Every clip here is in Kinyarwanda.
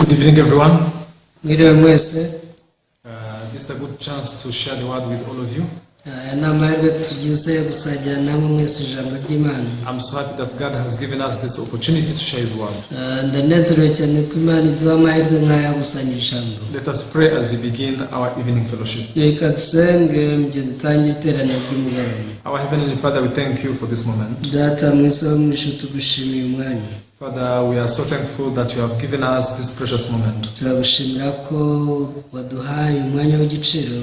Good evening, everyone. Mwiriwe mwese. This is a good chance to share the word with all of you. Aya ni amahirwe tugize yo gusangira namwe mwese ijambo ry'Imana. I'm so happy that God has given us this opportunity to share His word. Ndanezerewe cyane ko Imana iduha amahirwe nk'aya yo gusangira ijambo. Let us pray as we begin our evening fellowship. Reka dusenge mu gihe dutangira iteraniro ry'umugoroba. Our Heavenly Father, we thank you for this moment. Data mwiza wo mu ijuru, tugushimiye umwanya. Father, we are so thankful that you have given us this precious moment. Turagushimira ko waduhaye umwanya w'igiciro.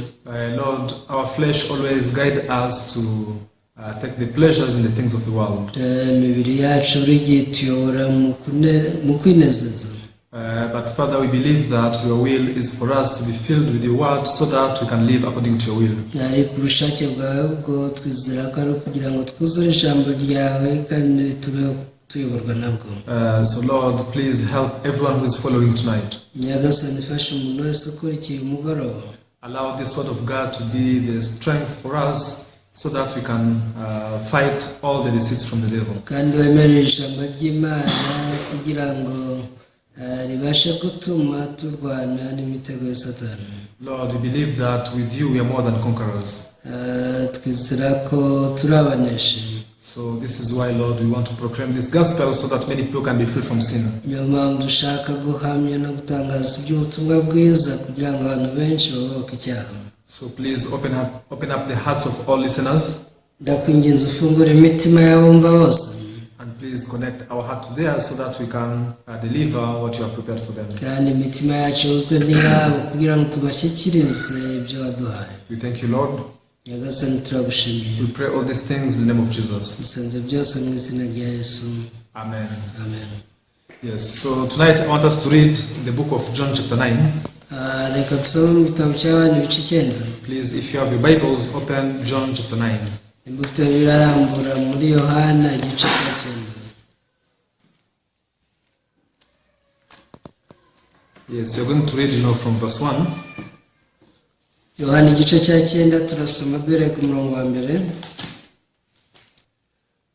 Lord, our flesh always guide us to take the pleasures in the things of the world. Imibiri yacu buri gihe ituyobora mu kwinezeza. But Father, we believe that your will is for us to be filled with your word so that we can live according to your will. Ariko ubushake bwawe bwo twizera ko ari ukugira ngo twuzure ijambo ryawe kandi tubeho tuyoborwa nabwo. So, Lord, please help everyone who is following tonight. Nyagasani, fasha umuntu wese ukurikiye umugoroba. Allow this word of God to be the strength for us so that we can fight all the deceits from the devil. Kandi wemerere ijambo ry'Imana kugira ngo ribashe gutuma turwana n'imitego ya Satani. Lord, we believe that with you we are more than conquerors. Twizera ko turi abaneshi. So, this is why, Lord, we want to proclaim this gospel so that many people can be free from sin. Niyo mpamvu dushaka guhamya no gutangaza iby'ubutumwa bwiza kugira ngo abantu benshi babohoke icyaha. So, please open up the hearts of all listeners Ndakwinginze ufungure imitima y'abumva bose. And please connect our heart to theirs so that we can deliver what you have prepared for them. Kandi imitima yacu yuzwe n'iyabo kugira ngo tubashyikirize ibyo waduhaye. We thank you, Lord. Nyagasani, turagushimiye. We pray all these things in the name of Jesus. Dusenze byose mu izina rya Yesu. Amen. Amen. Yes, so tonight I want us to read the book of John, chapter 9. Reka dusome mu gitabo cya Yohana ibice 9. Please, if you have your Bibles, open John chapter 9. Nimba ufite birarambura muri Yohana igice cya 9. Yes, you're going to read from verse 1. Yohana igice cya 9, turasoma duhereye ku murongo wa mbere.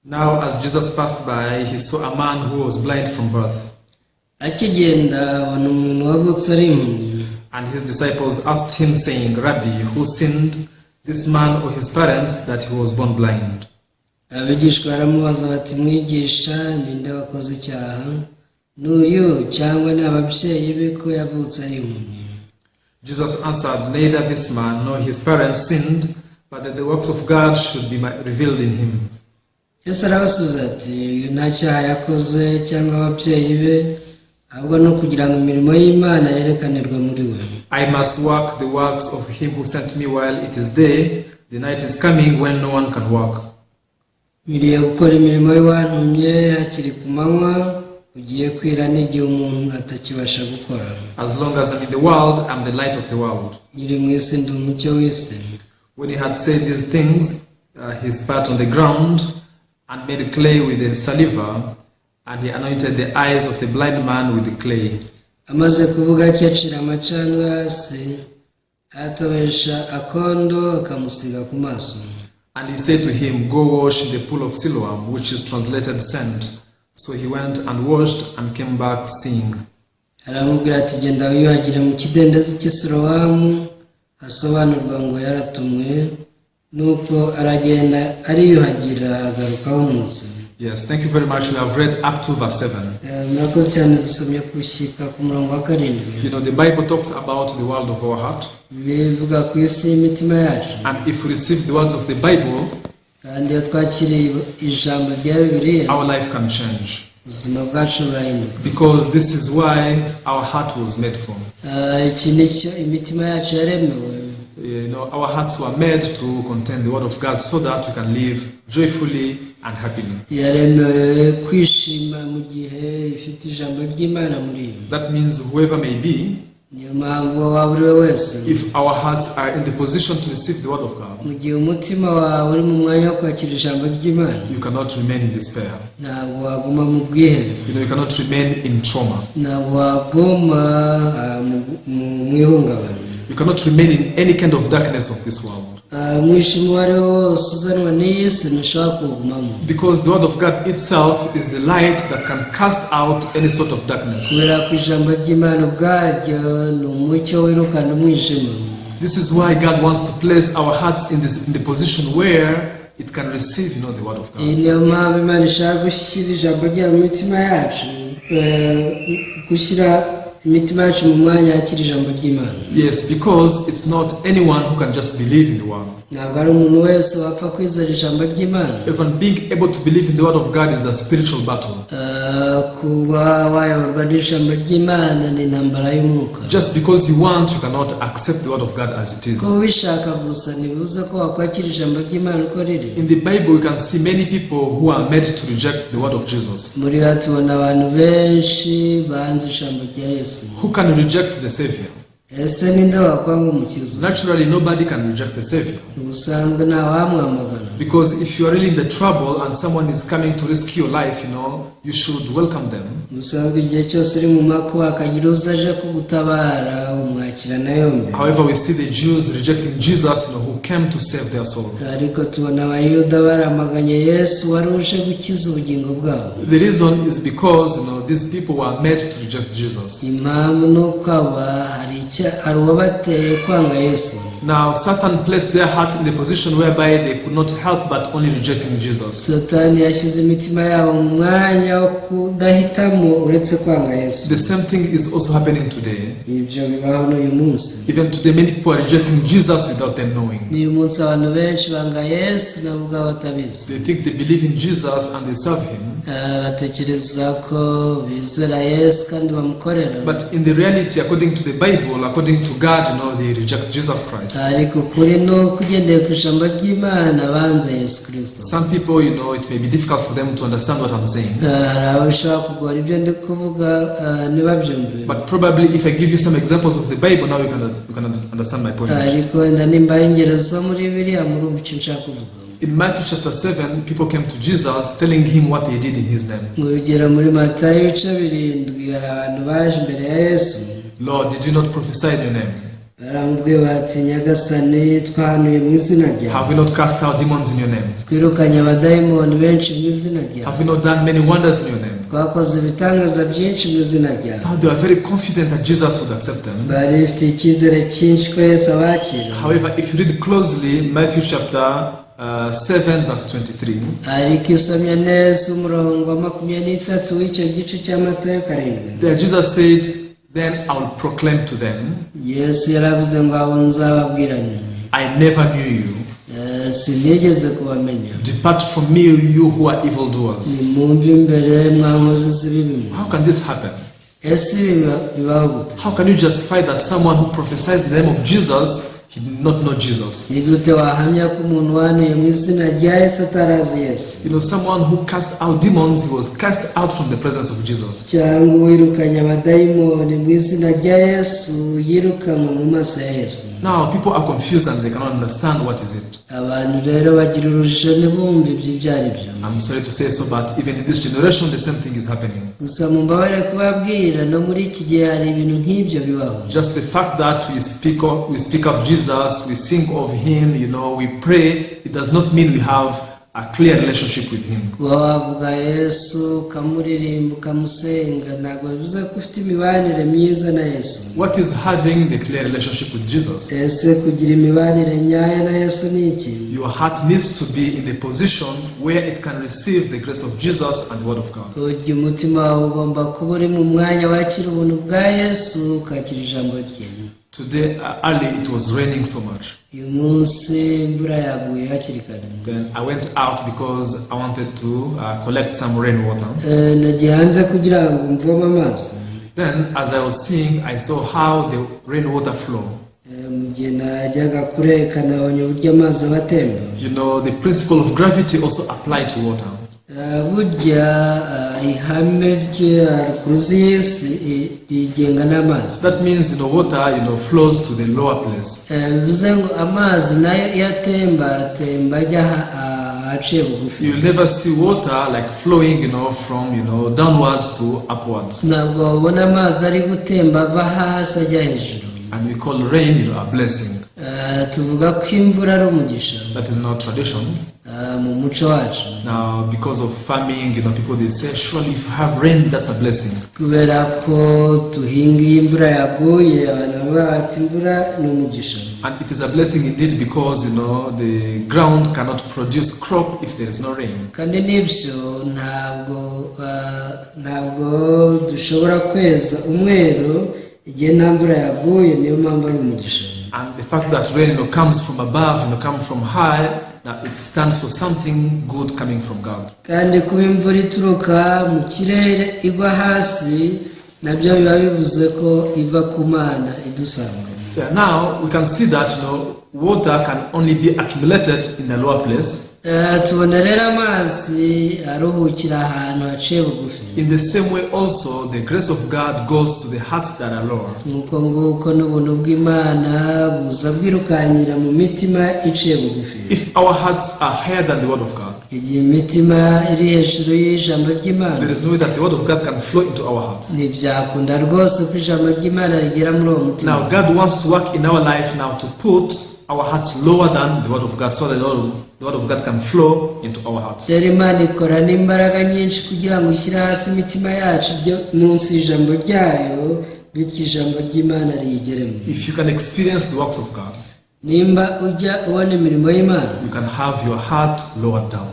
Now, as Jesus passed by, he saw a man who was blind from birth. Akigenda abona umuntu wavutse ari impumyi. And his disciples asked him, saying, "Rabbi, who sinned, this man or his parents, that he was born blind?" Abigishwa baramubaza bati: "Mwigisha, ninde wakoze icyaha, n'uyu cyangwa ni ababyeyi be, ko yavutse ari impumyi?" Jesus answered, "Neither this man nor his parents sinned, but that the works of God should be revealed in him." Yesu arabasubiza ati: "Uyu nta cyaha yakoze cyangwa ababyeyi be, ahubwo ni ukugira ngo imirimo y'Imana yerekanirwe muri we." "I must work the works of him who sent me while it is day. The night is coming when no one can work." "Nkwiriye gukora imirimo y'uwantumye hakiri ku manywa, ugiye kwira n'igihe umuntu atakibasha gukora." "As long as I'm in the world, I'm the light of the world." "Nkiri mu isi ndi umucyo w'isi." When he had said these things, he spat on the ground and made clay with the saliva, and he anointed the eyes of the blind man with the clay. Amaze kuvuga atyo, acira amacandwe hasi, ayatobesha akondo, akamusiga ku maso. And he said to him, "Go wash in the pool of Siloam," which is translated "sent." So he went and washed and came back seeing. Aramubwira ati: "Genda wiyuhagire mu kidendezi cy'i Silowamu," hasobanurwa ngo "yaratumwe". Nuko aragenda ariyuhagira, agaruka ahumutse. Yes, thank you very much. We have read up to verse 7. Murakoze cyane, dusomye gushyika ku murongo wa 7. The Bible talks about the world of our heart. Bivuga ku isi y'imitima yacu. And if we receive the words of the Bible, Kandi iyo twakiriye ijambo rya Bibiliya, our life can change. Ubuzima bwacu burahinduka. Because this is why our heart was made for. Iki ni cyo imitima yacu yaremewe. Our hearts were made to contain the word of God so that we can live joyfully and happily. Yaremewe kwishima mu gihe ifite ijambo ry'Imana muri yo. That means whoever may be, Niyo mpamvu waba uri we wese, if our hearts are in the position to receive the word of God, mu gihe umutima wawe uri mu mwanya wo kwakira ijambo ry'Imana, you cannot remain in despair. Ntabwo waguma mu bwihebe. You cannot remain in trauma. Ntabwo waguma mu ihungabana. You cannot remain in any kind of darkness of this world. Ah, umwijima uwo ari wo wose uzanwa n'iyi si ntushobora kuwugumamo. Because the Word of God itself is the light that can cast out any sort of darkness. Kubera ko ijambo ry'Imana ubwaryo ni umucyo wirukana umwijima. This is why God wants to place our hearts in the position where it can receive the Word of Iyi God. niyo mpamvu Imana ishaka gushyira ijambo ryayo mu mitima yacu, eh, gushyira imitima yacu mu mwanya yakira ijambo ry'Imana. Yes, because it's not anyone who can just believe in the Word. Ntabwo ari umuntu wese wapfa kwizera ijambo ry'Imana. Even being able to believe in the Word of God is a spiritual battle. Eh, kuba wayoborwa n'ijambo ry'Imana ni intambara y'umwuka. Just because you want, you cannot accept the Word of God as it is. Kuba ubishaka gusa ntibibuze ko wakwakira ijambo ry'Imana uko riri. In the Bible, we can see many people who are made to reject the Word of Jesus. Muri yo tubona abantu benshi banze ijambo rya Yesu. Who can reject the Savior? Ese ninde wakwanga umukiza? Naturally, nobody can reject the Savior. Ubusanzwe ntawamwamagana. Because if you are really in the trouble and someone is coming to rescue your life, you should welcome them. Ubusanzwe igihe cyose uri mu makuba hakagira uza aje kugutabara umwakirana yombi. However, we see the Jews rejecting Jesus, who came to save their soul. Ariko tubona Abayuda baramaganye Yesu wari uje gukiza ubugingo bwabo. The reason is because these people were made to reject Jesus. Impamvu ni uko aba hari hari uwabateye kwanga Yesu. Now, Satan placed their hearts in the position whereby they could not help but only rejecting Jesus. Satani yashyize imitima yabo mu mwanya wo kudahitamo uretse kwanga Yesu. The same thing is also happening today. Ibyo bibaho n'uyu munsi. Even today, many people are rejecting Jesus without them knowing. N'uyu munsi abantu benshi banga Yesu nabo ubwabo batabizi. They think they believe in Jesus and they serve him. Eh, batekereza ko bizera Yesu kandi bamukorera. But in the reality, according to the Bible, according to God, they reject Jesus Christ. Ariko ukuri ni uko ugendeye ku ijambo ry'Imana banze Yesu Kirisito. Some people, it may be difficult for them to understand what I'm saying. Eh, hari abo bishobora kugora ibyo ndi kuvuga, eh, ntibabyumve. But probably if I give you some examples of the Bible, now you can understand my point. Ariko wenda nimba ingero zo muri Bibiliya murumva icyo nshaka kuvuga. In Matthew chapter 7, people came to Jesus telling him what they did in his name. Mu rugero muri Matayo ibice 7 hari abantu baje imbere ya Yesu. "Lord, did you not prophesy in your name?" Baramubwiye bati Nyagasani twahanuye mu izina ryawe. "Have we not cast out demons in your name?" Twirukanye abadayimoni benshi mu izina ryawe. "Have we not done many wonders in your name?" Twakoze ibitangaza byinshi mu izina ryawe. Now they were very confident that Jesus would accept them. Bari bafite icyizere cyinshi ko Yesu abakira. However, if you read closely Matthew chapter 7, verse 23, Ariko iyo usomye neza umurongo wa 23 w'icyo gice cya Matayo 7, there Jesus said, "Then I will proclaim to them, Yesu yaravuze ngo abo nzababwira nti 'I never knew you.' "Eh, sinigeze kubamenya. Depart from me, you who are evildoers." Nimumve imbere mwa nkozi z'ibibi mwe." How can this happen? Ese ibi bibaho gute? How can you justify that someone who prophesies in the name of Jesus, he did not know Jesus? Ni gute wahamya ko umuntu wahanuye mu izina rya Yesu atarazi Yesu? Someone who cast out demons, he was cast out from the presence of Jesus. Cyangwa uwirukanye abadayimoni mu izina rya Yesu yirukanwe mu maso ya Yesu. Now, people are confused and they cannot understand what is it. Abantu rero bagira urujijo ntibumve ibyo ibyo ari byo. I'm sorry to say so, but even in this generation, the same thing is happening. Gusa mumbabarire kubabwira no muri iki gihe hari ibintu nk'ibyo bibaho. Just the fact that we speak of Jesus, we sing of Him, we pray, it does not mean we have a clear relationship with Him. Kuba wavuga Yesu ukamuririmba ukamusenga ntabwo bivuze ko ufite imibanire myiza na Yesu. What is having the clear relationship with Jesus? Ese kugira imibanire nyayo na Yesu ni iki? Your heart needs to be in the position where it can receive the grace of Jesus and the Word of God. Burya umutima wawe ugomba kuba uri mu mwanya wakira ubuntu bwa Yesu ukakira ijambo rye. Today, early, it was raining so much. Uyu munsi imvura yaguye hakiri kare. Then I went out because I wanted to collect some rainwater. Eh, nagiye hanze kugira ngo mvome amazi. Then, as I was seeing, I saw how the rainwater flow. Eh, mu gihe najyaga kureka nabonye uburyo amazi aba atemba. The principle of gravity also apply to water. Eh, burya eh, ihame rya rukuruzi y'isi rigenga n'amazi. That means water flows to the lower place. Eh, bivuze ngo amazi nayo iyo atemba atemba ajya ahaciye bugufi. You'll never see water like flowing from downwards to upwards. Ntabwo wabona amazi ari gutemba ava hasi ajya hejuru. And we call rain a blessing. Eh, Tuvuga ko imvura ari umugisha. That is not tradition. Mu muco wacu. Now, because of farming, people, they say, "Surely if you have rain, that's a blessing." Kubera ko duhinga, iyo imvura yaguye abantu bavuga bati imvura ni umugisha. And it is a blessing indeed because the ground cannot produce crop if there is no rain. Kandi n'ibyo ntabwo dushobora kweza umwero igihe nta mvura yaguye, niyo mpamvu ari umugisha. And the fact that rain comes from above, come from high, now it stands for something good coming from God. Kandi kuba imvura ituruka mu kirere igwa hasi nabyo biba bivuze ko iva ku Mana idusanga. Yeah, now we can see that water can only be accumulated in a lower place. Tubona rero amazi aruhukira ahantu haciye bugufi. In the same way, also the grace of God goes to the hearts that are lower. Nk'uko nguko n'ubuntu bw'Imana buza bwirukanyira mu mitima iciye bugufi. If our hearts are higher than the word of God, Igihe imitima iri hejuru y'ijambo ry'Imana, there is no way that the word of God can flow into our hearts. Ntibyakunda rwose ko ijambo ry'Imana rigera muri uwo mutima. Now, God wants to work in our life now to put our hearts lower than the word of God so that the word of God can flow into our hearts. Rero Imana ikora n'imbaraga nyinshi kugira ngo ishyire hasi imitima yacu ijye munsi y'ijambo ryayo, bityo ijambo ry'Imana riyigeremo. If you can experience the works of God, Nimba ujya ubona imirimo y'Imana, you can have your heart lowered down.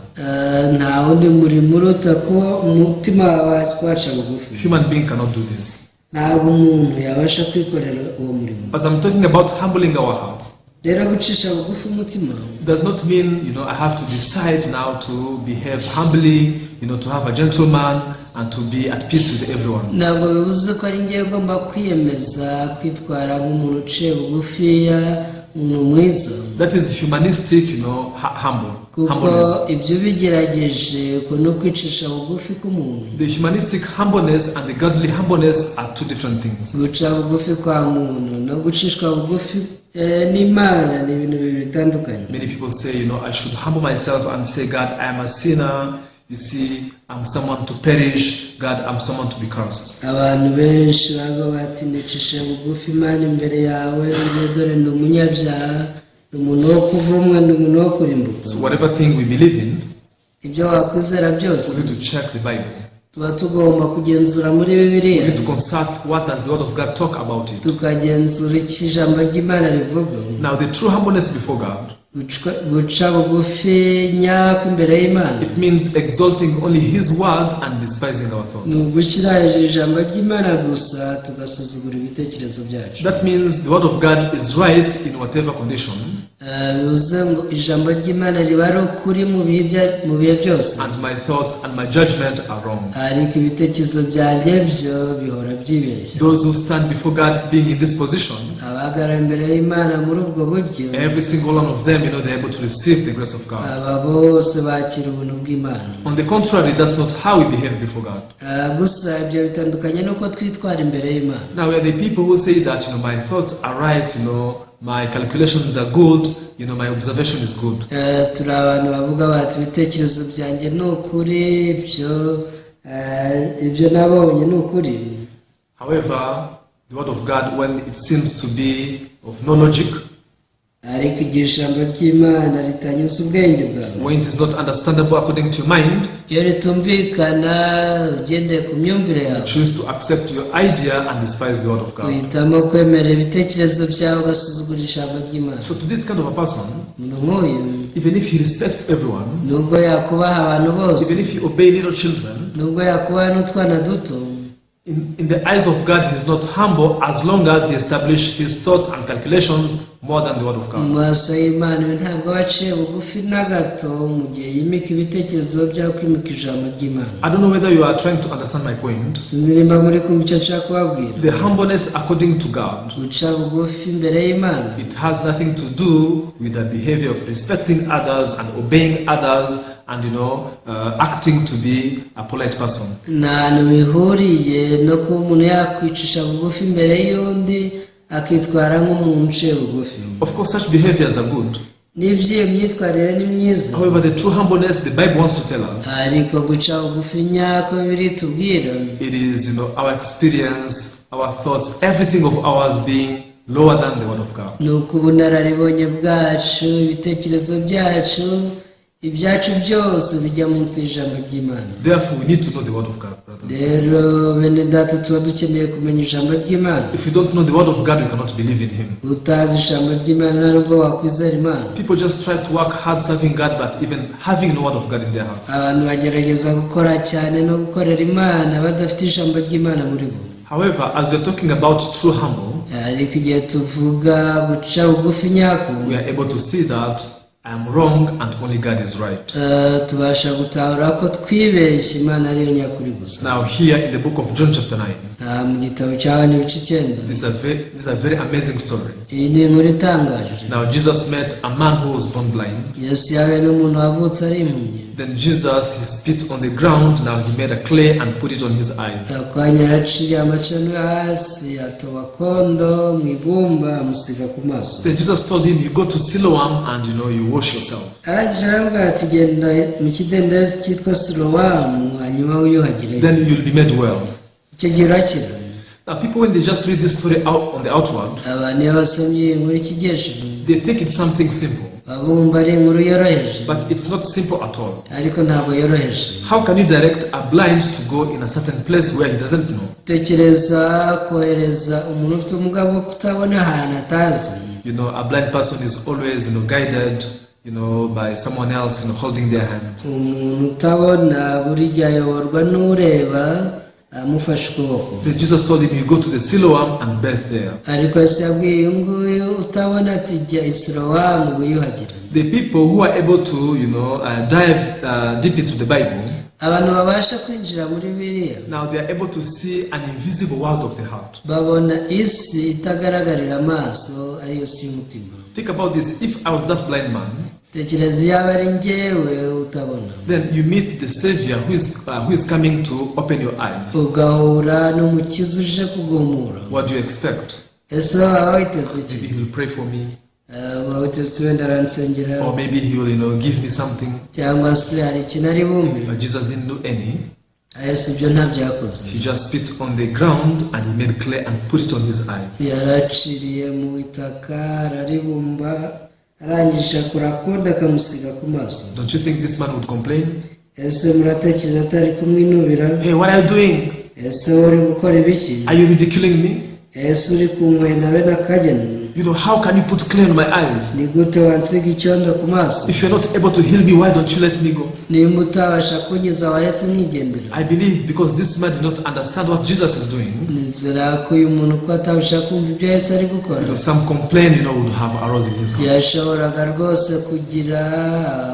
Nta wundi murimo uruta kuba umutima wawe waca bugufi. Human being cannot do this. Ntabwo umuntu yabasha kwikorera uwo murimo. As I'm talking about humbling our hearts, Rero gucisha bugufi umutima does not mean I have to decide now to behave humbly, to have a gentleman and to be at peace with everyone. Ntabwo bivuze ko ari ngewe ugomba kwiyemeza kwitwara nk'umuntu uciye bugufiya, umuntu mwiza. That is humanistic, humble, Kuko humbleness. Ibyo ubigerageje uko ni ukwicisha bugufi k'umuntu. The humanistic humbleness and the godly humbleness are two different things. Guca bugufi kwa muntu no gucishwa bugufi n'Imana ni ibintu bibiri bitandukanye. Many people say, "I should humble myself and say, 'God, I am a sinner. You see, I'm someone to perish. God, I'm someone to be cursed.'" Abantu benshi bavuga bati nicishe bugufi Imana imbere yawe, njye dore ndi umunyabyaha, ni umuntu wo kuvumwa, ni umuntu wo kurimbuka. So whatever thing we believe in, Ibyo wakwizera byose, we need to check the Bible. Tuba tugomba kugenzura muri Bibiliya. We need to consult what does the Word of God talk about it. Tukagenzura icyo ijambo ry'Imana rivuga. Now, the true humbleness before God, Guca bugufi nyako imbere y'Imana, it means exalting only His word and despising our ni thoughts. ugushyira hejuru ijambo ry'Imana gusa tugasuzugura ibitekerezo byacu. That means the Word of God is right in whatever condition, Bivuze ngo ijambo ry'Imana riba ari ukuri mu bihe byose, and my thoughts and my judgment are wrong. Ariko ibitekerezo byanjye byo bihora byibeshya. Those who stand before God being in this position, Abahagarara imbere y'Imana muri ubwo buryo, every single one of them, they're able to receive the grace of God. Aba bose bakira ubuntu bw'Imana. On the contrary, that's not how we behave before God. Gusa ibyo bitandukanye n'uko twitwara imbere y'Imana. Now, we are the people who say that, my thoughts are right, my calculations are good, my observation is good. Turi abantu bavuga bati ibitekerezo byanjye ni ukuri, ibyo nabonye ni ukuri. However, the Word of God, when it seems to be of no logic, Ariko igihe ijambo ry'Imana ritanyuze ubwenge bwawe, when it is not understandable according to your mind, iyo ritumvikana ugendeye ku myumvire yawe, you choose to accept your idea and despise the Word of God. Uhitamo kwemera ibitekerezo byawe ugasuzugura ijambo ry'Imana. So, to this kind of a person, Umuntu nk'uyu, even if he respects everyone, nubwo yakubaha abantu bose, even if he obey little children, nubwo yakubaha n'utwana duto, in the eyes of God, he is not humble as long as he established his thoughts and calculations more than the Word of mu God. Maso y'Imana ibi ntabwo aba aciye bugufi na gato mu gihe yimika ibitekerezo byawe kwimika ijambo ry'Imana. I don't know whether you are trying to understand my point. Sinzi nimba muri kumva icyo nshaka kubabwira. The humbleness according to God, Guca bugufi imbere y'Imana, it has nothing to do with the behavior of respecting others and obeying others and acting to be a polite person. Nta hantu bihuriye no kuba umuntu yakwicisha bugufi imbere y'undi akitwara nk'umuntu uciye bugufi. Of course, such behaviors are good. N'ibyo iyo myitwarire ni myiza. However, the true humbleness the Bible wants to tell us, Ariko guca bugufi nyako Bibiliya itubwira, it is our experience, our thoughts, everything of ours being lower than the word of God. Ni uko ubunararibonye bwacu, ibitekerezo byacu, ibyacu byose bijya munsi y'ijambo ry'Imana. Therefore, we need to know the word of God, brothers and sisters. Rero bene data, tuba dukeneye kumenya ijambo ry'Imana. If you don't know the word of God, you cannot believe in Him. Utazi ijambo ry'Imana nubwo wakwizera Imana. People just try to work hard serving God, but even having no word of God in their hearts. Abantu bagerageza gukora cyane no gukorera Imana badafite ijambo ry'Imana muri bo. However, as we're talking about true humble, Ariko igihe tuvuga guca bugufi nyako, we are able to see that I am wrong and only God is right. Tubasha gutahura ko twibeshye, Imana ariyo nyakuri gusa. Now, here in the book of John, chapter 9, Ah, mu gitabo cya Yohana ibice 9, this is a very amazing story. Iyi ni inkuru itangaje. Now, Jesus met a man who was born blind. Yesu yahuye n'umuntu wavutse ari impumyi. Then Jesus, he spit on the ground. Now he made a clay and put it on his eyes. Ako kanya yaciriye amacandwe hasi, atoba akondo mu ibumba, amusiga ku maso. Then Jesus told him, "You go to Siloam and you wash yourself." Arangije aramubwira ati: "Genda mu kidendezi cyitwa Silowamu, hanyuma wiyuhagire." Then you'll be made well. Icyo gihe urakira. Now, people, when they just read this story out on the outward, Abantu iyo basomye iyi nkuru ikigejuru, they think it's something simple. Baba bumva ari inkuru yoroheje. But it's not simple at all. Ariko ntabwo yoroheje. How can you direct a blind to go in a certain place where he doesn't know? Tekereza kohereza umuntu ufite ubumuga bwo kutabona ahantu atazi. A blind person is always guided by someone else holding their hand. Umuntu utabona buri gihe ayoborwa n'ureba amufashe ukuboko. Then Jesus told him, "You go to the Siloam and bathe there." Ariko Yesu yabwiye uyu nguyu utabona ati: "Jya i Silowamu wiyuhagire." The people who are able to dive deep into the Bible, Abantu babasha kwinjira muri Bibiliya, now they are able to see an invisible world of the heart. Babona isi itagaragarira amaso, ariyo si y'umutima. Think about this. If I was that blind man, Tekereza iyaba ari njyewe utabona, then you meet the Savior who is coming to open your eyes. Ugahura n'Umukiza uje kuguhumura. What do you expect? Ese waba witeze iki? Maybe he will pray for me, Waba witeze wenda aransengera, or maybe he will give me something. Cyangwa se hari ikintu ari bumpe. But Jesus didn't do any. Yesu ibyo ntabyakoze. He just spit on the ground and he made clay and put it on his eyes. Yaraciriye mu itaka, araribumba, arangije akora akondo akamusiga ku maso. Don't you think this man would complain? Ese muratekereza atari kumwinubira? "Hey, what are you doing? Ese wowe uri gukora ibiki? Are you ridiculing me? Ese uri kunkwena bene akageni? How can you put clay on my eyes? Ni gute wansiga icyondo ku maso? If you're not able to heal me, why don't you let me go?" Nimba utabasha kunkiza, waretse nkigendera. I believe because this man did not understand what Jesus is doing, Nizera ko uyu muntu ko atabasha kumva ibyo Yesu ari gukora, some complaint would have arose in his heart. Yashoboraga rwose kugira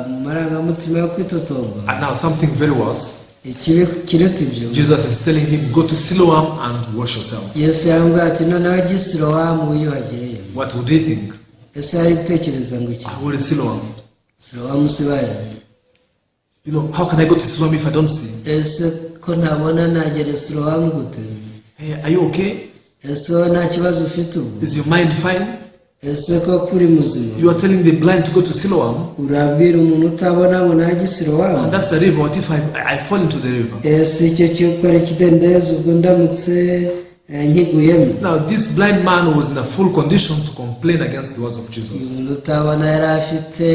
amarangamutima yo kwitotomba. And now something very worse. Ikibi kiruta ibyo, Jesus is telling him, "Go to Siloam and wash yourself." Yesu yamubwira ati: "Noneho jya i Silowamu wiyuhagireyo." What would he think? Ese yari gutekereza ngo iki? "Ah, what is Siloam? Silowamu si bayo? How can I go to Siloam if I don't see?" Ese ko ntabona nagera i Silowamu gute? "Hey, are you okay? Ese wowe nta kibazo ufite ubwo? Is your mind fine? Ese koko uri muzima? You are telling the blind to go to Siloam, Urabwira umuntu utabona ngo najye i Silowamu, and that's a river. What if I fall into the river?" Ese icyo cyo gukora ikidendezi, ubwo ndamutse nkiguyemo?" Now, this blind man was in a full condition to complain against the words of Jesus. Umuntu utabona yari afite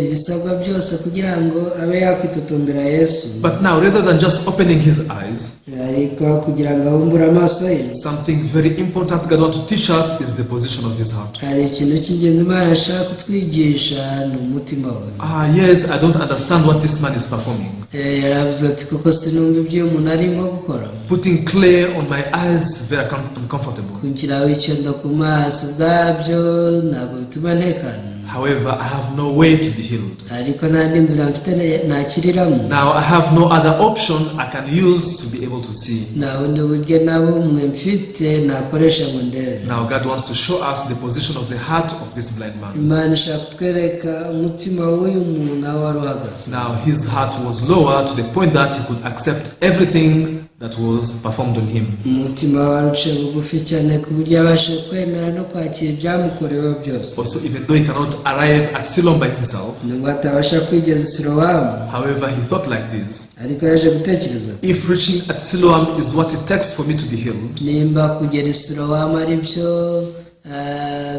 ibisabwa byose kugira ngo abe yakwitotombera Yesu. But now, rather than just opening his eyes, Ariko kugira ngo abumbure amaso ye, something very important God wants to teach us is the position of his heart. Hari ikintu cy'ingenzi Imana ashaka kutwigisha, ni umutima we. "Ah, yes, I don't understand what this man is performing. Yaravuze ati: "Kuko sinumva ibyo uyu muntu arimo gukora." Putting clay on my eyes, very uncomfortable. Kunshyiraho icyondo ku maso ubwabyo ntabwo bituma ntekana. However, I have no way to be healed. Ariko nta n'inzira mfite nakiriramo. Now, I have no other option I can use to be able to see." Nta bundi buryo na bumwe mfite nakoresha ngo ndebe. Now, God wants to show us the position of the heart of this blind man. Imana ishaka kutwereka umutima w'uyu muntu aho wari uhagaze. Now, his heart was lower to the point that he could accept everything that was performed on him. Umutima wari uciye bugufi cyane ku buryo yabashije kwemera no kwakira ibyamukoreweho byose. Also, even though he cannot arrive at Siloam by himself, Nubwo atabasha kwigeza i Silowamu, however, he thought like this: ariko yaje gutekereza ati, "If reaching at Siloam is what it takes for me to be healed, nimba kugera i Silowamu ari byo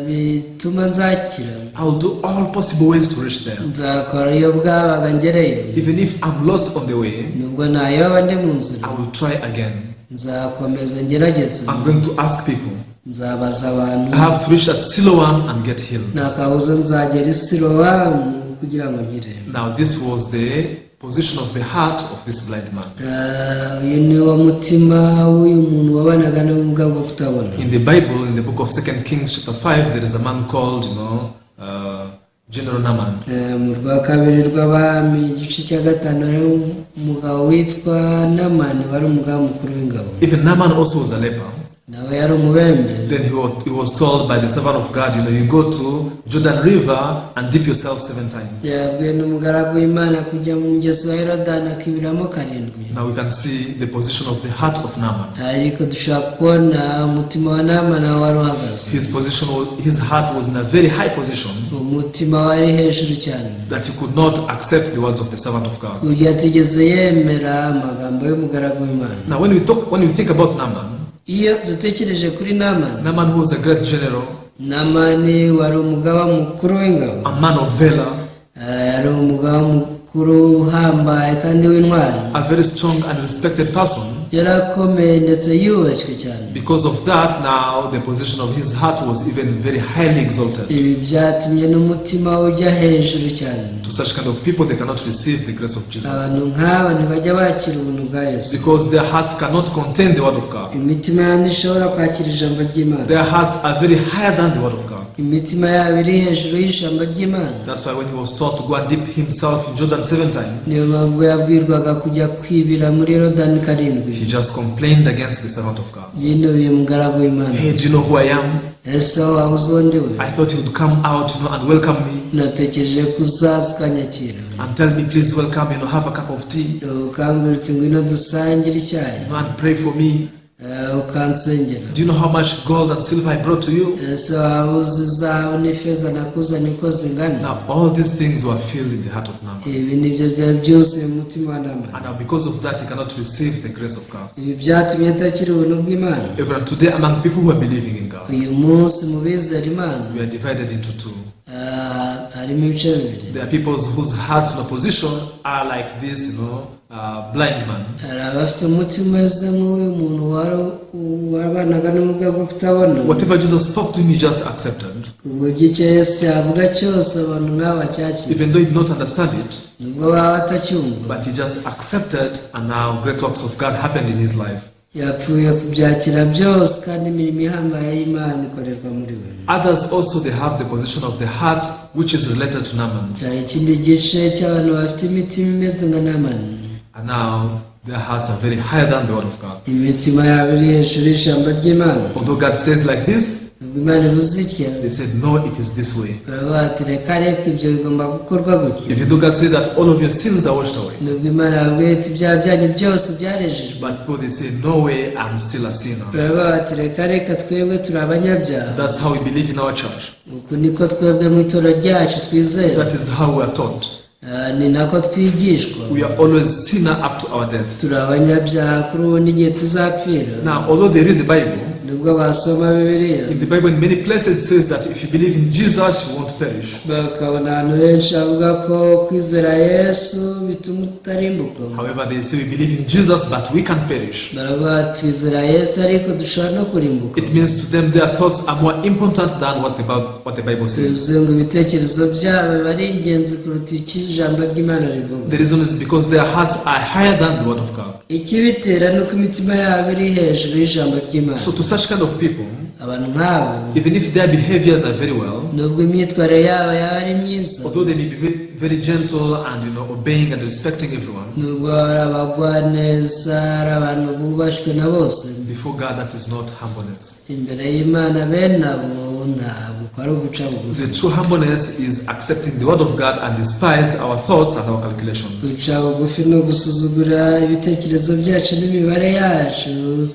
bituma nzakira, I'll do all possible ways to reach there. Nzakora iyo bwabaga ngereyo. Even if I'm lost on the way, Nubwo nayoba ndi mu nzira, I will try again. Nzakomeza ngerageze. I'm going to ask people. Nzabaza abantu. I have to reach at Siloam and get healed. Nta kabuza nzagera i Silowamu kugira ngo nkire. Now, this was the position of the heart of this blind man. Uyu ni wo mutima w'uyu muntu wabanaga n'ubumuga bwo kutabona. In the Bible, in the book of Second Kings, chapter 5, there is a man called, General Naaman. Mu rwa kabiri rw'Abami igice cya gatanu hariho umugabo witwa Namani wari umugaba mukuru w'ingabo. Even Naaman also was a leper. Nawe yari umubembe. Then he was told by the servant of God, you go to Jordan River and dip yourself seven times. Yabwiwe n'umugaragu w'Imana kujya mu mugezi wa Yorodani akibiramo karindwi. Now we can see the position of the heart of Naaman. Ariko dushobora kubona umutima wa Namani aho wari uhagaze. His heart was in a very high position Umutima wari hejuru cyane that he could not accept the words of the servant of God. ku buryo atigeze yemera amagambo y'umugaragu w'Imana. Now, when we think about Naaman, Iyo dutekereje kuri Namani, Naaman, who was a great general, Namani wari umugaba mukuru w'ingabo, a man of valor, yari umugaba mukuru uhambaye kandi w'intwari, a very strong and respected person. Yarakomeye ndetse yubashywe cyane. Because of that, now the position of his heart was even very highly exalted. Ibi byatumye n'umutima we ujya hejuru cyane. To such kind of people, they cannot receive the grace of Jesus. Abantu nk'aba ntibajya bakira ubuntu bwa Yesu. Because their hearts cannot contain the word of God. Imitima yabo ntishobora kwakira ijambo ry'Imana. Their hearts are very higher than the word of God. Imitima yabo iri hejuru y'ijambo ry'Imana. That's why when he was told to go and dip himself in Jordan seven times, Niyo mpamvu yabwirwaga kujya kwibira muri Yorodani karindwi, he just complained against the servant of God. Yinubiye umugaragu w'Imana. "Hey, do you know who I am?" "Ese waba uzi uwo ndi we?" "I thought he would come out and welcome me "Natekereje ko uzaza ukanyakira and tell me, 'Please welcome, have a cup of tea ukambwira uti ngwino dusangire icyayi and pray for me.' Ukansengera." "Do you know how much gold and silver I brought to you?" "Ese waba uzi izahabu n'ifeza nakuzanye uko zingana?" Now, all these things were filled in the heart of Naaman. Ibi nibyo byari byuzuye mu mutima wa Namani. And now, because of that, he cannot receive the grace of God. Ibi byatumye atakira ubuntu bw'Imana. Even today, among people who are believing in God, Uyu munsi mu bizera Imana, we are divided into two. Harimo ibice bibiri. There are people whose hearts in opposition are like this blind man. Hari abafite umutima umeze nk'uyu muntu wari wabanaga n'ubumuga bwo kutabona. Whatever Jesus spoke to him, he just accepted. Ku buryo icyo Yesu yavuga cyose abantu nk'aba bacyakira. Even though he did not understand it, Nubwo baba batacyumva, but he just accepted, and now great works of God happened in his life. Yapfuye kubyakira byose kandi imirimo ihambaye y'Imana ikorerwa muri we. Others also, they have the position of the heart which is related to Naaman's. Hari ikindi gice cy'abantu bafite imitima imeze nka Namani. And now their hearts are very higher than the word of God. Imitima yabo iri hejuru y'ijambo ry'Imana. Although God says like this, Ubwo Imana ivuze itya, they said, "No, it is this way." baravuga bati reka reka ibyo bigomba gukorwa gutya. If you do, God say that all of your sins are washed away. Nubwo Imana yababwiye iti ibyaha byanyu byose byarejejwe, But people, they say, "No way, I'm still a sinner." baravuga bati reka reka twebwe turi abanyabyaha. That's how we believe in our church. Uku niko twebwe mu itorero ryacu twizera. That is how we are taught. Ni nako twigishwa. We are always sinner up to our death. Turi abanyabyaha kuri ubu n'igihe tuzapfira. Now, although they read the Bible, Nubwo basoma Bibiliya, in the Bible, in many places, it says that if you believe in Jesus, you won't perish. Bakabona ahantu henshi havuga ko kwizera Yesu bituma utarimbuka, However, they say we believe in Jesus, but we can perish. Baravuga bati twizera Yesu ariko dushobora no kurimbuka. It means to them their thoughts are more important than what the Bible says. Bivuze ngo ibitekerezo byabo biba ari ingenzi kuruta icyo ijambo ry'Imana rivuga. The reason is because their hearts are higher than the word of God. Ikibitera ni uko imitima yabo iri hejuru y'ijambo ry'Imana. So to such kind of people, Abantu nk'abo, even if their behaviors are very well, nubwo imyitwarire yabo yaba ari myiza, although they may be very, very gentle and obeying and respecting everyone, nubwo ari abagwaneza ari abantu bubashywe na bose, before God that is not humbleness. Imbere y'Imana bene abo ntabwo ari uguca bugufi. The true humbleness is accepting the word of God and despise our thoughts and our calculations. Guca bugufi ni ugusuzugura ibitekerezo byacu n'imibare yacu.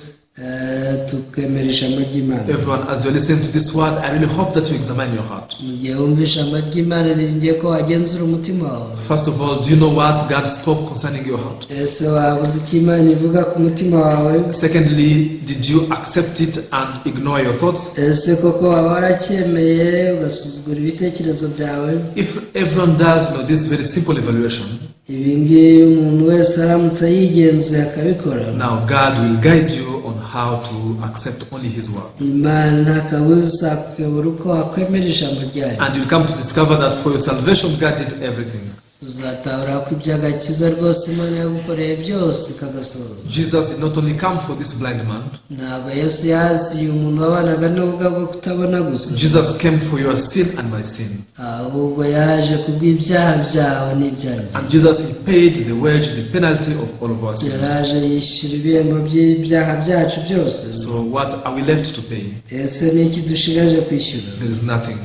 Tukemera ijambo ry'Imana. Everyone, as you're listening to this word, I really hope that you examine your heart. Mu gihe wumva ijambo ry'Imana, niringiye ko wagenzura umutima wawe. First of all, do you know what God spoke concerning your heart? Ese waba uzi icyo Imana ivuga ku mutima wawe? Secondly, did you accept it and ignore your thoughts? Ese koko waba waracyemeye ugasuzugura ibitekerezo byawe? If everyone does this very simple evaluation, Ibi ngibi umuntu wese aramutse yigenzuye akabikora, now God will guide you on how to accept only His word. Imana akabuza kuyobora uko wakwemera ijambo ryayo. And you'll come to discover that for your salvation, God did everything. Uzatahura ko iby'agakiza rwose Imana yagukoreye byose ikagasoza. Jesus did not only come for this blind man, Ntabwo Yesu yaziye umuntu wabanaga n'ubumuga bwo kutabona gusa, Jesus came for your sin and my sin. Ahubwo yaje kubw'ibyaha byawe n'ibyanjye. And Jesus, He paid the wage, the penalty of all of our sin. Yaraje yishyura ibihembo by'ibyaha byacu byose. So what are we left to pay? Ese ni iki dushigaje kwishyura? There is nothing.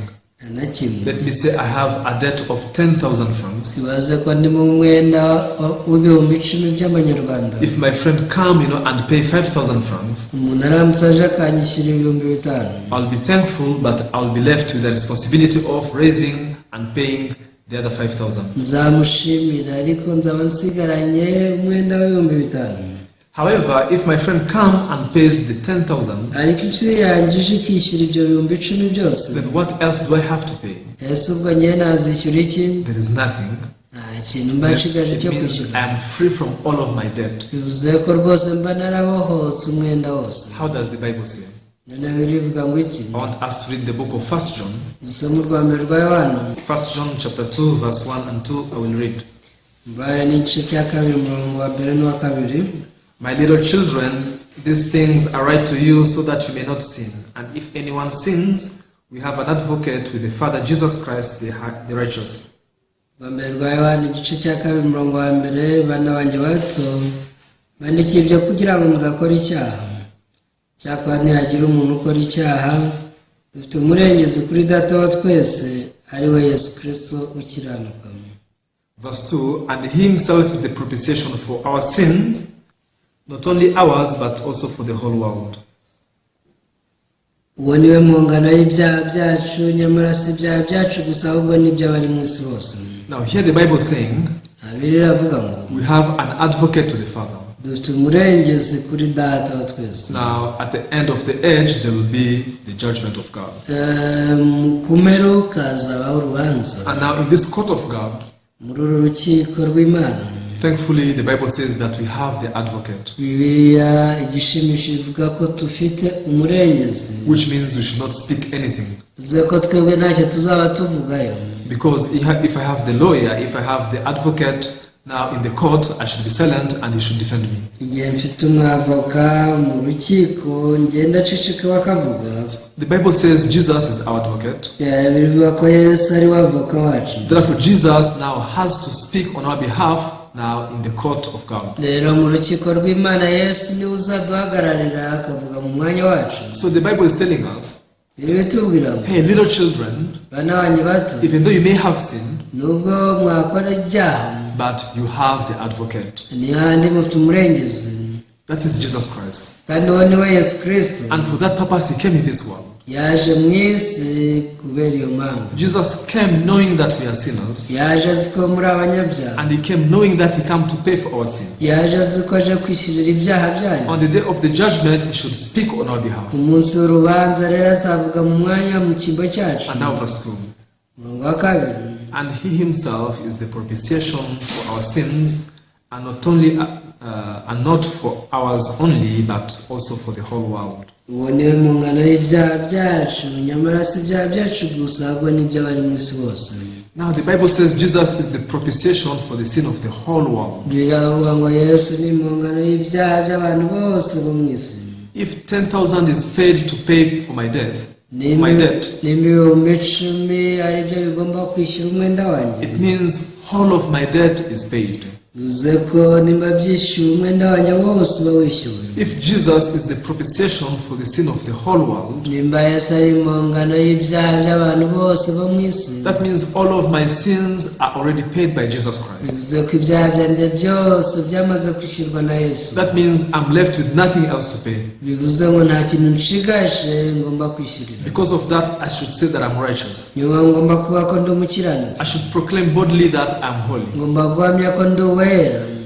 Nta na kimwe. Let me say I have a debt of 10,000 francs. Ibaze ko ndi mu mwenda w'ibihumbi 10 by'amanyarwanda. If my friend come and pay 5,000 francs, Umuntu aramutse aje akanyishyura ibihumbi 5, I'll be thankful, but I'll be left with the responsibility of raising and paying the other 5,000. Nzamushimira ariko nzaba nsigaranye umwenda w'ibihumbi 5. However, if my friend come and pays the 10,000, Ariko inshuti yanjye ije ikishyura ibyo bihumbi 10 byose, then what else do I have to pay? Ese ubwo njyewe nazishyura iki? There is nothing. Nta kintu mba nshigaje It cyo means kwishyura. I am free from all of my debt. Bivuze ko rwose mba narabohotse umwenda wose. How does the Bible say? Noneho birivuga ngo iki? I want us to read the book of First John. Dusome urwa mbere rwa Yohana. First John chapter 2, verse 1 and 2. I will read. Mbare n'igice cya kabiri, umurongo wa mbere n'uwa kabiri. My little children, these things I write to you so that you may not sin. And if anyone sins, we have an advocate with the Father, Jesus Christ, the righteous. Rwa mbere rwa Yohana igice cya kabiri, umurongo wa mbere. Bana banjye bato, mbandikiye ibyo kugira ngo mudakora icyaha. Cyakora nihagira umuntu ukora icyaha, dufite umurengezi kuri Data wa twese, ari we Yesu Kirisito ukiranuka. Verse 2: And he himself is the propitiation for our sins, not only ours, but also for the whole world. Uwo ni we mpongano y'ibyaha byacu, nyamara si ibyaha byacu gusa, ahubwo n'iby'abari mu isi bose. Now, here the Bible is saying Bibiliya iravuga ngo we have an advocate to the Father. Dufite umurengezi kuri Data wa twese. Now, at the end of the age, there will be the judgment of God. Ku mperuka hazabaho urubanza. And now, in this court of God, Muri uru rukiko rw'Imana, thankfully, the Bible says that we have the advocate, Bibiliya igishimishije ivuga ko dufite umurengezi, which means we should not speak anything. Bivuze ko twebwe ntacyo tuzaba tuvugayo. Because if I have the lawyer, if I have the advocate now in the court, I should be silent and he should defend me. Igihe mfite umwavoka mu rukiko, ngenda aceceka bakavuga. The Bible says Jesus is our advocate. Bivuga ko Yesu ari we avoka wacu. Therefore, Jesus now has to speak on our behalf now in the court of God. Rero mu rukiko rw'Imana Yesu niwe uzaduhagararira akavuga mu mwanya wacu. So the Bible is telling us, Biri bitubwira ngo, hey, little children, bana banjye bato, even though you may have sinned, nubwo mwakora ibyaha, but you have the advocate. Ni handi mufite umurengezi. That is Jesus Christ. Kandi uwo ni we Yesu Kirisito. And for that purpose, he came in this world. Yaje mu isi kubera iyo mpamvu. Jesus came knowing that we are sinners, Yaje azi ko muri abanyabyaha. And he came knowing that he came to pay for our sin. Yaje azi ko aje kwishyurira ibyaha byanyu. On the day of the judgment, he should speak on our behalf. Ku munsi w'urubanza rero azavuga mu mwanya mu cyimbo cyacu. And now, verse 2. Umurongo wa kabiri. And he himself is the propitiation for our sins, and not only and not for ours only, but also for the whole world. Uwo niwe mpongano y'ibyaha byacu, nyamara si ibyaha byacu gusa, ahubwo n'iby'abari mu isi bose. Now the Bible says Jesus is the propitiation for the sin of the whole world. Biravuga ngo Yesu ni impongano y'ibyaha by'abantu bose bo mu isi. If 10,000 is paid to pay for my death, for my debt, Nimba ibihumbi 10 ari byo bigomba kwishyura umwenda wanjye, it means all of my debt is paid. Bivuze ko nimba byishyuwe, umwenda wanjye wose uba wishyuwe. If Jesus is the propitiation for the sin of the whole world, Nimba Yesu ari impongano y'ibyaha by'abantu bose bo mu isi, that means all of my sins are already paid by Jesus Christ. Bivuze ko ibyaha byanjye byose byamaze kwishyurwa na Yesu. That means I'm left with nothing else to pay. Bivuze ngo nta kintu nshigaje ngomba kwishyurira. Because of that, I should say that I'm righteous. Nyuma ngomba kuba ko ndi umukiranutsi. I should proclaim boldly that I'm holy. Ngomba guhamya ko ndi uwera.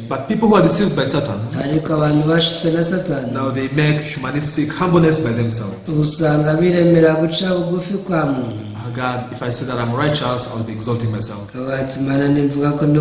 But people who are deceived by Satan, Ariko abantu bashutswe na Satani, now they make humanistic humbleness by themselves. Usanga biremera guca bugufi kwa muntu. "Oh God, if I say that I'm righteous, I'll be exalting myself." Bati Mana, nimvuga ko ndi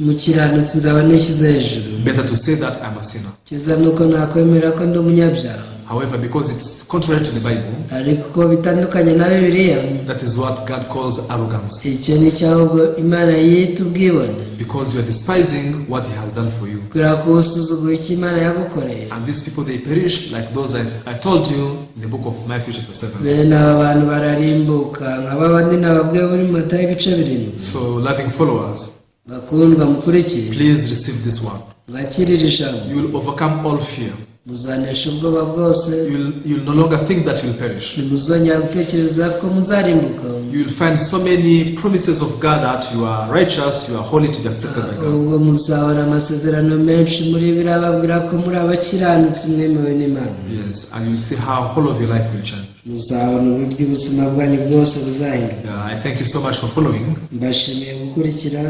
umukiranutsi nzaba nishyize hejuru. Better to say that I'm a sinner. Cyiza ni uko nakwemera ko ndi umunyabyaha. However, because it's contrary to the Bible, Ariko uko bitandukanye na Bibiliya, that is what God calls arrogance. Icyo ni cyo ahubwo Imana yita ubwibone. Because you are despising what He has done for you. Kubera ko usuzuguye icyo Imana yagukoreye. And these people, they perish like those I told you in the book of Matthew, chapter 7. Bene aba bantu bararimbuka nka babandi nababwiye muri Matayo ibice 7. So, loving followers, Bakundwa mukurikiye, please receive this one. Mwakirire ijambo. You will overcome all fear. Muzanesha ubwoba bwose. You'll no longer think that you'll perish. Ntimuzongera gutekereza ko muzarimbuka. You will find so many promises of God that you are righteous, you are holy to be accepted by God. Ubwo muzabona amasezerano menshi muri birababwira ko muri abakiranutsi mwemewe n'Imana. Yes, and you'll see how whole of your life will change. Muzabona uburyo ubuzima bwanyu bwose buzahinduka. Yeah, I thank you so much for following. Mbashimiye gukurikira.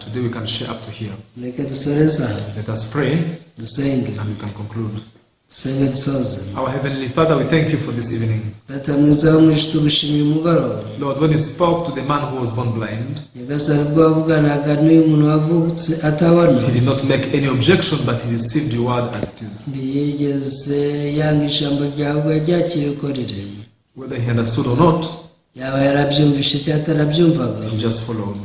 Today we can share up to here. Reka dusoreze aha. Let us pray Dusenge. And we can conclude. Dusenge dusoze. Our Heavenly Father, we thank you for this evening. Data mwiza wo mu ijuru, tugushimiye umugoroba. Lord, when you spoke to the man who was born blind, Nyagasani, ubwo wavuganaga n'uyu muntu wavutse atabona, he did not make any objection, but he received your word as it is. Ntiyigeze yanga ijambo ryawe, ahubwo yaryakiriye uko riri. Whether he understood or not, Yaba yarabyumvishe cyangwa atarabyumvaga, he just followed.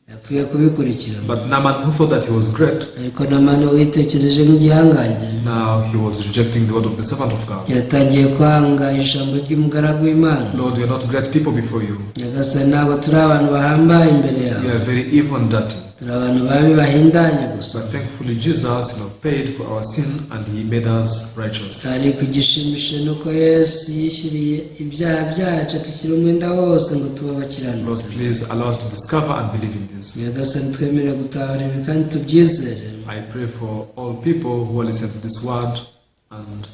Yapfuye kubikurikira. But Naaman, who thought that he was great, Ariko Namani witekereje nk'igihangange, now he was rejecting the word of the servant of God. Yatangiye kwanga ijambo ry'umugaragu w'Imana. Lord, we are not great people before you. Nyagasani, ntabwo turi abantu bahambaye imbere yawe. We are very evil and dirty. Turi abantu babi bahindanye gusa. But thankfully, Jesus paid for our sin and he made us righteous. Ariko igishimishije ni uko Yesu yishyuriye ibyaha byacu akishyura umwenda wose ngo tube Lord, abakiranutsi. please allow us to discover and believe in this. Nyagasani, twemere gutahura ibi kandi tubyizere. I pray for all people who will listen to this word and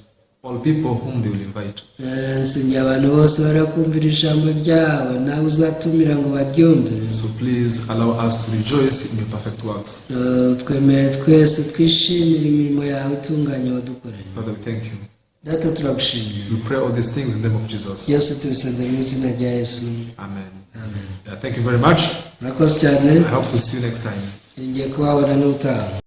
all people whom they will invite. Eh, nsengera abantu bose barakumvira ijambo ryabo nawe uzatumira ngo baryumve. So please allow us to rejoice in your perfect works. Eh, twemere twese twishimire imirimo yawe itunganye wadukoreye. Father, we thank you. Data, turagushimiye. We pray all these things in the name of Jesus. Byose tubisenze mu izina rya Yesu. Amen. Amen. Yeah, thank you very much. Murakoze cyane. I hope to see you next time. Ngiye kuhabona n'ubutaha.